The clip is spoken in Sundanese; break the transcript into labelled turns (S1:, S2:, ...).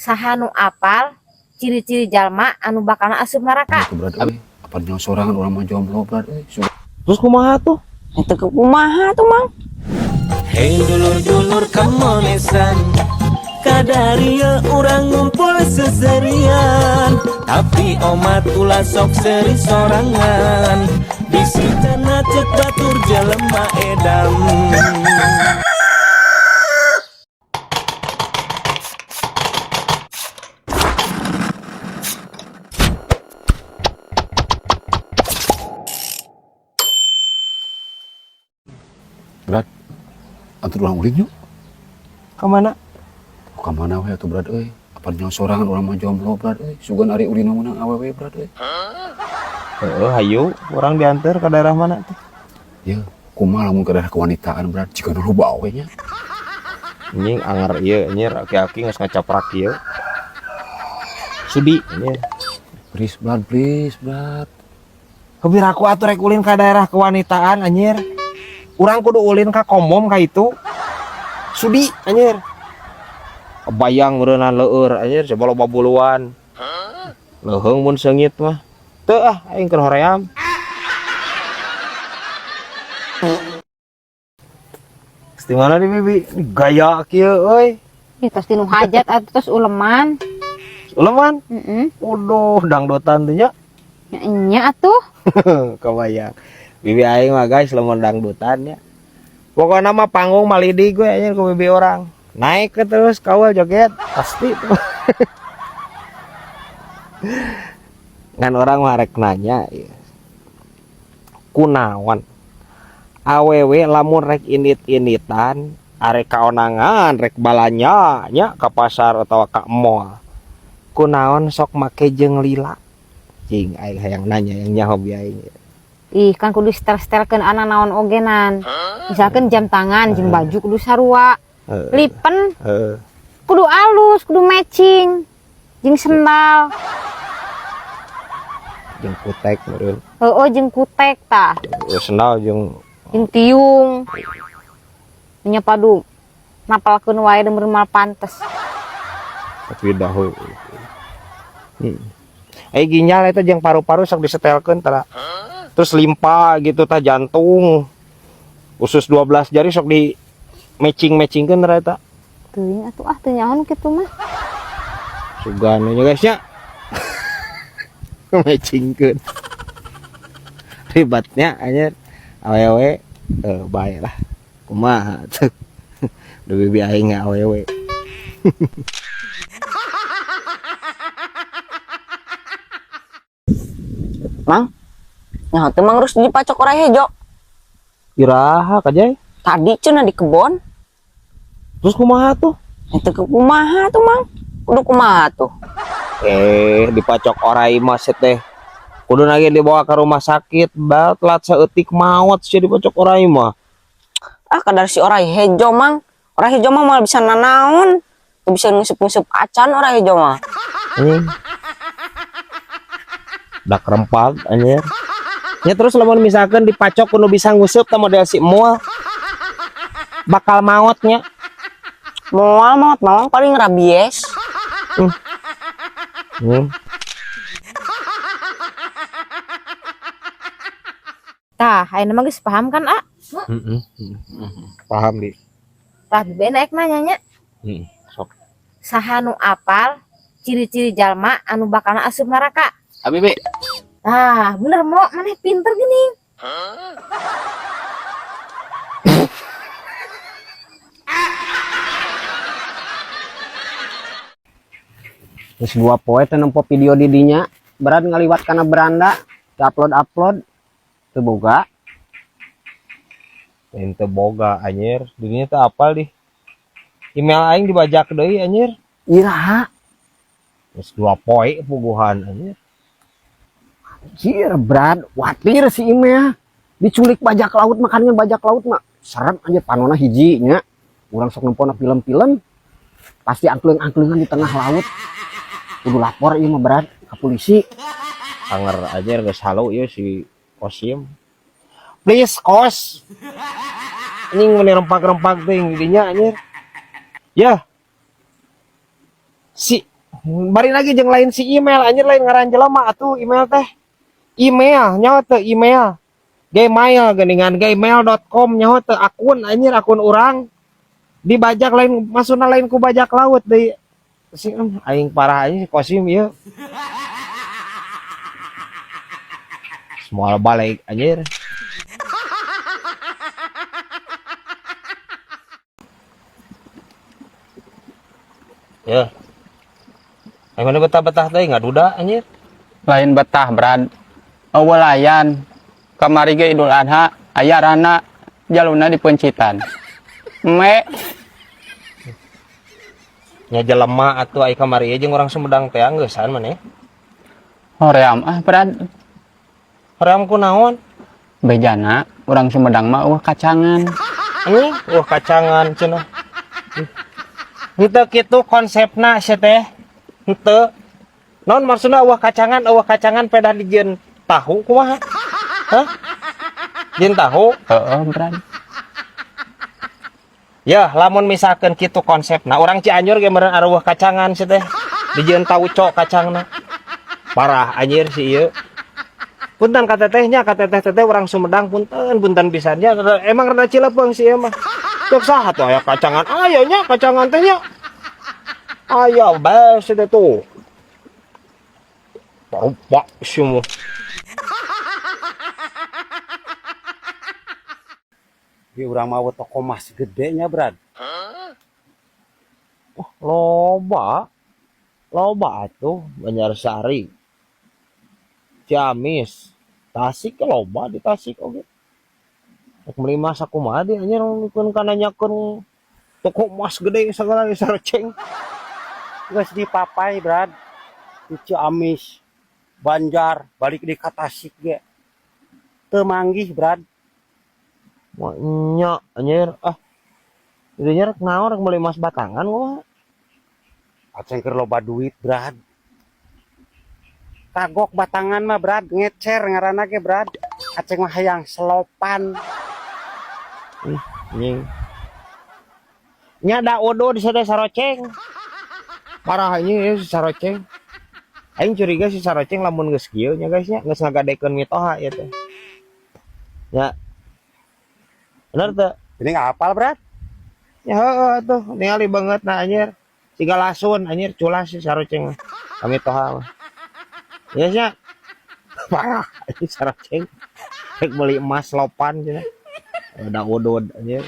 S1: Saha nu apal ciri-ciri jalma anu bakalna asup neraka?
S2: Itu berat euy. Apa nyawa sorangan urang mah jomblo berat euy.
S3: Terus kumaha tuh?
S4: Itu ke kumaha tuh, Mang?
S5: Hei dulur-dulur kemonesan, kadaria urang ngumpul seserian. Tapi omat ulah sok seri sorangan. Bisi cenah cek batur jelema edam.
S2: Berat. Antur urang ulin yuk.
S3: Kemana?
S2: Ka mana we atuh berat euy. Apa nyawa sorangan urang mah jomblo berat euy. Sugan ari ulin meunang awewe berat euy.
S3: Heeh, hayu, urang diantar ke daerah mana tuh?
S2: Ya, kumaha lamun ke daerah kewanitaan berat jika loba awe nya.
S3: Anjing anger ieu anjir, aki-aki geus ngacaprak ieu. Sudi anjir.
S2: Please berat, please berat.
S3: Kebir aku atuh rek ulin ka daerah kewanitaan anjir. Urang kudu ulin ka komom ka itu. Sudi anjir. Kebayang meureunana leueur anjir, coba loba buluan. Leuheung mun seungit mah. Teu ah, aing keur hoream. Di mana nih bibi? Gaya kieu euy.
S1: Ih, tos tinu hajat atuh tos uleman.
S3: Uleman?
S1: Heeh.
S3: Waduh, dangdutan teh nya.
S1: Nya nya atuh.
S3: Kebayang. Bibi aing mah guys lamun dangdutan ya. Pokoknya mah panggung malidi gue anjir ku bibi orang. Naik ke terus kawal joget pasti tuh. Ngan orang mah rek nanya ya. Kunaon awewe lamun rek indit-inditan arek kaonangan rek balanya nya ka pasar atau ka mall, kunaon sok make jeung lila? Cing, aing hayang nanya yang nyaho bi aing.
S1: Ih, kan kudu setel-setelkeun anak naon ogenan. Misalkan jam tangan jeung baju kudu sarua. Lipen kudu alus, kudu matching. Jeung sendal.
S3: Jeung kutek meureun.
S1: Heeh, jeung kutek tah.
S3: Sendal jeung
S1: jeung tiung. Nya padu napalkeun wae deui mah pantes.
S3: Tapi dahu. Ginjal eta jeung paru-paru sok disetelkeun tara. Terus limpa gitu tah, jantung. Usus 12 jari sok di matching-matchingkeun tara eta.
S1: Teuing atuh ah, teu nyaho kitu mah.
S3: Sugan nya guys nya. Matchingkeun. Ribetnya anjir. Awewe bae lah. Kumaha tuh. Duh bibi aing awewe.
S4: Mang, nyaho teu Mang Rus dipacok orai hejo.
S3: Iraha kajai?
S4: Tadi cenah di kebon.
S3: Terus kumaha tuh?
S4: Itu ke kumaha tuh, Mang? Kudu kumaha tuh?
S3: Dipacok orai mah teh. Kudu lagi dibawa ke rumah sakit, bal telat saeutik maot sih dipacok orai mah.
S4: Ah, kadar si orai hejo, Mang. Orai hejo mah moal bisa nanaon. Teu bisa nguseup-nguseup acan orai hejo mah.
S3: Anjing. Dak rempag anjir. Ya terus lamun misalkan dipacok kudu bisa nguseup tah model si moal. Bakal maotnya.
S4: Moal maot mawang paling rabies.
S1: Tah, ayeuna mah geus paham kan, A?
S3: Paham, Di.
S1: Tah, bibi naik nanya nya.
S3: Sok.
S1: Saha nu apal ciri-ciri jalma anu bakalna asup neraka?
S2: Abi, Bi.
S1: Tah, bener mo, maneh pinter geuning.
S6: Terus dua poe teh nempo video di dinya, berat ngaliwat kana beranda, upload-upload, teu boga.
S3: Ente boga anjir, dinya teh apal di. Email aing dibajak deui anjir.
S6: Iraha.
S3: Terus dua poe puguhan anjir.
S6: Anjir, berat, watir si email. Diculik bajak laut mah kan bajak laut mah serem anjir panona hiji nya. Urang sok nempona film-film pasti angklung-angklungan di tengah laut. Kudu lapor ieu mah berat ke polisi.
S3: Anger aja geus halu ieu si Kosim. Please kos. Anjing meni rempak-rempak teh dinya anjir. Ya. Si Bari lagi jeung lain si email anjir lain ngaran jelema atuh email teh. Email nyaho teu email. Gmail geuningan gmail.com nyaho teu akun anjir akun urang. Dibajak lain maksudna lain ku bajak laut deui. Si aing parah anjing si Kosim ieu. Semua balik anjir. Ya. Aing mana betah-betah teh ngaduda anjir.
S7: Lain betah Brad. Eueuh layan. Kamari ge Idul Adha aya rana jaluna dipencitan. Me
S3: nya jelema atuh ai kamari jeung urang Sumedang teh geusan maneh.
S7: Hoream ah Brad.
S3: Hoream ku naon?
S7: Bejana urang Sumedang mah eueuh kacangan.
S3: Anjing, eueuh kacangan cenah. Henteu kitu konsepna sia teh. Henteu. Naon maksudna eueuh kacangan pedah dijieun tahu kumaha? Hah? Jieun tahu?
S7: Heeh, Brad.
S3: Ya, lamun misalkan kitu konsepna urang Cianjur ge meureun areueuh kacangan sia teh. Dijieun tauco kacangna. Parah anjir si ieu. Punten ka tetehnya, ka teteh-teteh urang Sumedang punten, punten pisan nya. Emang rada cilepeung si ieu mah. Cek saha tuh aya kacangan? Aya nya kacangan teh nya. Aya bae si teh tuh. Barupak si mah.
S6: Di urang mah toko mas gede nya, Brad.
S3: Oh, loba. Loba atuh Banjarsari. Ciamis, Tasik loba di Tasik oge. Rek meuli mas sakumaha di anjir mikeun ka nanyakeun toko emas gede sagala ge saroceng.
S6: Geus dipapai, Brad. Di Ciamis, Banjar, balik di ka Tasik ge. Teu manggih, Brad.
S3: Wah, nya anjir ah. Dinya rek naon rek meuli emas batangan kumaha?
S6: Aceng keur loba duit, Brad. Kagok batangan mah, Brad, ngecer ngaranna ge, Brad. Aceng mah hayang selopan.
S3: Ih, anjing. Nya da odo di sada saroceng. Parah anjing ieu si saroceng. Aing curiga si saroceng lamun geus kieu nya guys nya, geus ngagadekeun mitoha ieu teh. Nya. Bener teu?
S6: Ini nggak hafal, Brad?
S3: Ya heeh atuh, ningali banget na anjir. Siga lasun anjir culas si saroceng mah. Ka mitoha mah. Ya nya. Parah anjir saroceng. Rek meuli emas lopan cenah. Ada odod anjir.